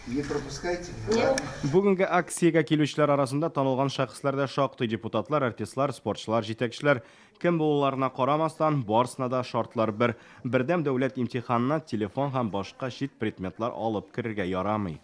Не пропускайте. Бүгенге акциягә килүчеләр арасында танылган шәхесләр дә шактый, депутатлар, артистлар, спортчылар, җитәкчеләр. Кем булуларына карамастан, барысына да шартлар бер. Бердәм дәүләт имтиханына телефон һәм башка чит предметлар алып керергә ярамый.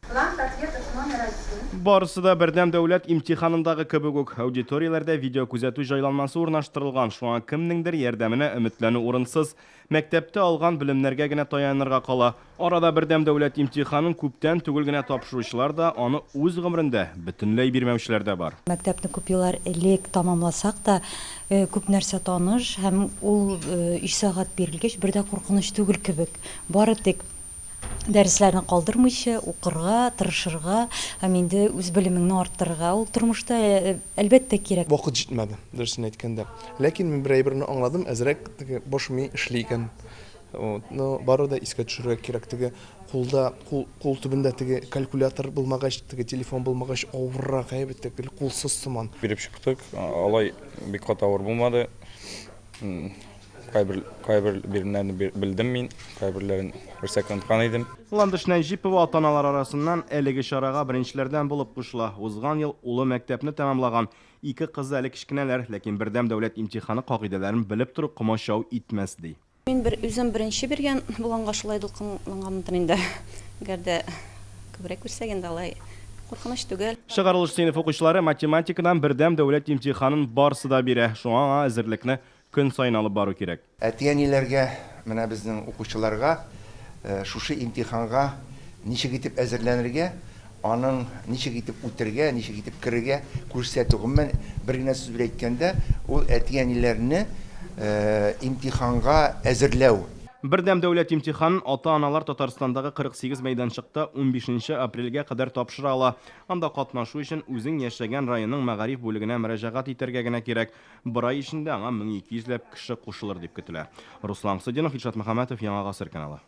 Бланк ответов номер один. Барысы да бердәм дәүләт имтиханындагы кебек үк. Аудиторияләрдә видеокүзәтү җайланмасы урнаштырылган, шуңа кемнеңдер ярдәменә өметләнү урынсыз. Мәктәптә алган белемнәргә генә таянырга кала. Арада бердәм дәүләт имтиханын күптән түгел генә тапшыручылар да, аны үз гомерендә бөтенләй бирмәүчеләр дә бар. Мәктәпне күп еллар элек тәмамласак та, күп нәрсә таныш һәм ул өч сәгать бирелгәч, бер дә куркыныч түгел кебек. Бары тик Дәресләрне калдырмыйча укырга, тырышырга һәм инде үз белемеңне арттырырга. Ул тормышта, әлбәттә, кирәк. Вакыт җитмәде, дөресен әйткәндә. Ләкин мин бер әйберне аңладым, әзрәк теге баш ми эшли икән. Вот, но бары да искә төшерергә кирәк, теге кулда, кул, кул төбендә теге калькулятор булмагач, теге телефон булмагач авыррак әйбәт, гел кулсыз сыман. Биреп чыктык, алай бик каты авыр булмады. Кайбер, кайбер биремнәрне белдем мин, кайберләрен берсәк оныткан идем. Ландыш Нәҗипова ата-аналар арасыннан әлеге чарага беренчеләрдән булып кушыла. Узган ел улы мәктәпне тәмамлаган. Ике кызы әле кечкенәләр, ләкин бердәм дәүләт имтиханы кагыйдәләрен белеп тору комачау итмәс, ди. Мин бер үзем беренче биргән булганга шулай дулкынланганмындыр инде. Әгәр дә күбрәк бирсәк инде алай куркыныч түгел. Чыгарылыш сыйныф укучылары математикадан бердәм дәүләт имтиханын барысы да бирә, шуңа аңа әзерлекне Көн саен алып бару кирәк. Әти-әниләргә, менә безнең укучыларга шушы имтиханга ничек итеп әзерләнергә, аның ничек итеп үтергә, ничек итеп керергә күрсәтү. Гомумән, бер генә сүз белән әйткәндә, ул әти-әниләрне имтиханга әзерләү. Бердәм дәүләт имтиханын ата-аналар Татарстандагы 48 мәйданчыкта унбишенче апрельгә кадәр тапшыра ала. Анда катнашу өчен үзең яшәгән районның мәгариф бүлегенә мөрәҗәгать итәргә генә кирәк. Бер ай эчендә аңа 1200 ләп кеше кушылыр дип көтелә. Руслан Садинов, Илшат Мөхәммәтов, Яңа Гасыр каналы.